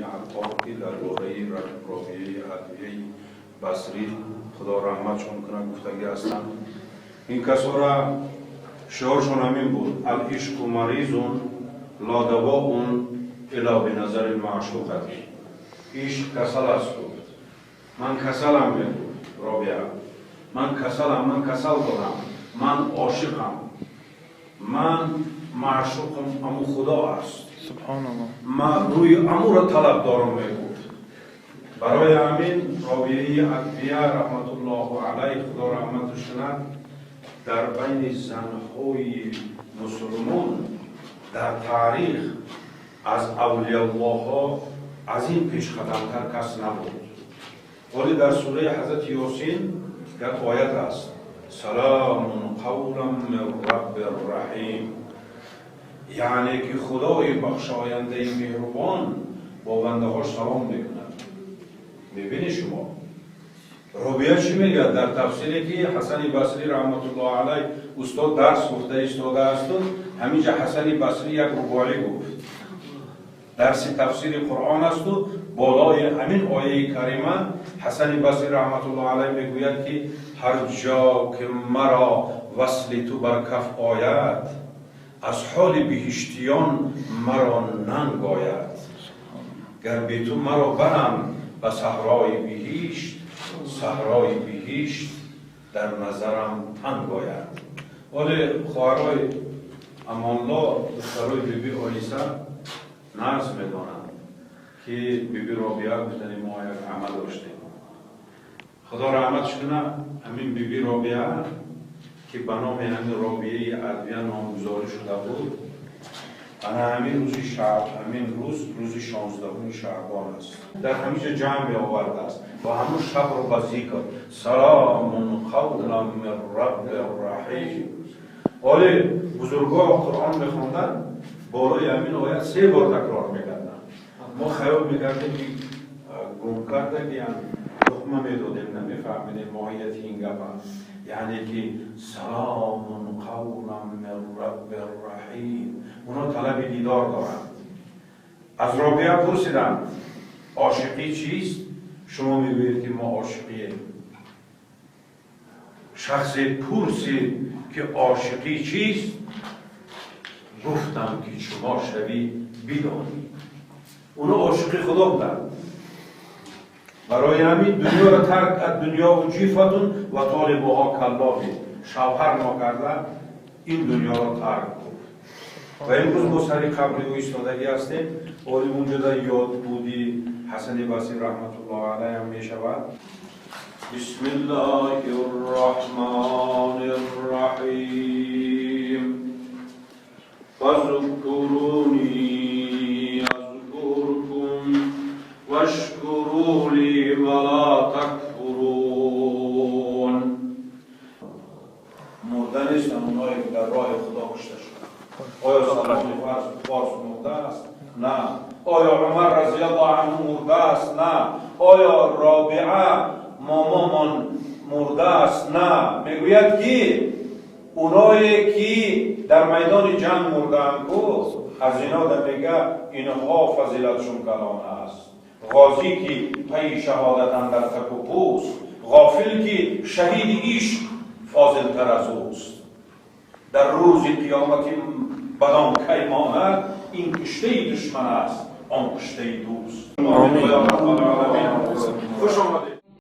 Аттор, ки дар бораи Робиаи Адвияи Басрӣ, Худо раҳматшон кунад, гуфтагӣ ҳастанд. Ин касора шиоршон ҳамин буд: العشق مريض لا دواء إلا بنظر المعشوقة. Ишқ касал аст, гуфт. Ман касалам, мегуфт Робиа, ман касалам, ман касал дорам, ман ошиқам, ман маъшуқам аму Худо аст. Субҳоналлоҳ. Ман рӯи амуро талаб дорам, мегуфт. Барои ҳамин Робиаи Адвия раҳматуллоҳу алайҳ, Худо раҳматаш кунад, дар байни занҳои мусулмон дар таърих аз авлияллоҳҳо аз ин пешқадамтар кас набуд. Вале дар сураи ҳазрати Ёсин як оят аст: سلام قولا من رب رحيم. Яъне ки Худои бахшояндаи меҳрубон бо бандаҳош салом мекунад. Мебинӣ, шумо, Робия чӣ мегӯяд дар тафсире, ки Ҳасани Басрӣ раҳматуллоҳ алай устод дарс гуфта истодаасту ҳаминҷа Ҳасани Басрӣ як рубоӣ гуфт. Дарси тафсири Қуръон асту болои ҳамин ояи карима Ҳасани Басрӣ раҳматуллоҳ алай мегӯяд, ки ҳар ҷо ки маро васли ту бар каф ояд, аз ҳоли биҳиштиён маро нанг ояд. Гар бе ту маро баранд ба саҳрои биҳишт, саҳрои биҳишт дар назарам танг ояд. Вале хоҳарои Амонло, духтарои биби Оиса нағз медонанд, ки биби Робиа гуфтани мо як амал доштем, Худо раҳматш кунад. Ҳамин биби Робиа, ки ба номи ҳамин Робиаи Адвия номгузорӣ шуда буд, ана ҳамин рӯзи шаб, ҳамин рӯз, рӯзи 16-уми шаъбон аст, дар ҳамиҷа ҷамъ меовардааст ва ҳамун шабро ба зикр سلام قولا من رب رحيم. Оле бузургҳо Қуръон мехонданд, болои ҳамин оят се бор такрор мекарданд. Мо хаёл мекардем, ки гум кардагиян, луқма медодем, намефаҳмидем моҳияти ин гапа. Яъне ки سلام قولا من رب رحيم. اونا طلب دیدار دارند. از رابعه پرسیدند عاشقی چیست؟ شما میگویید که ما عاشقیه. شخص پرسید که عاشقی چیست؟ گفتم که شما شوی بدانی. اونا عاشقی خدا بودند. برای همین دنیا را ترک، الدنيا جيفة وطالبها كلاب. شوهر ناکرده این دنیا را ترک گفت و امروز ما سری قبر او ایستادگی هستیم. ولی اونجا در یاد بودی حسن بصری رحمت الله علیه هم می شود. بسم الله الرحمن الرحيم. فاذكروني أذكركم واشكروا لي ولا تكفرون. مرده نیستن اونایی که در راه خدا کشته شدن. آیا سلمان فارس مرده است؟ نه. آیا عمر رضی الله عنه مرده است؟ نه. آیا رابعه مامامان مرده است؟ نه. میگوید که اونایی که در میدان جنگ مردن کو، از اینا در میگه اینها فضیلتشون کلان است. غازی که پی شهادت اندر تک و پوست، غافل که شهید عشق فاضل تر از اوست. در روز قیامت بدان کی ماند، این کشته دشمن است، آن کشته دوست. آمین.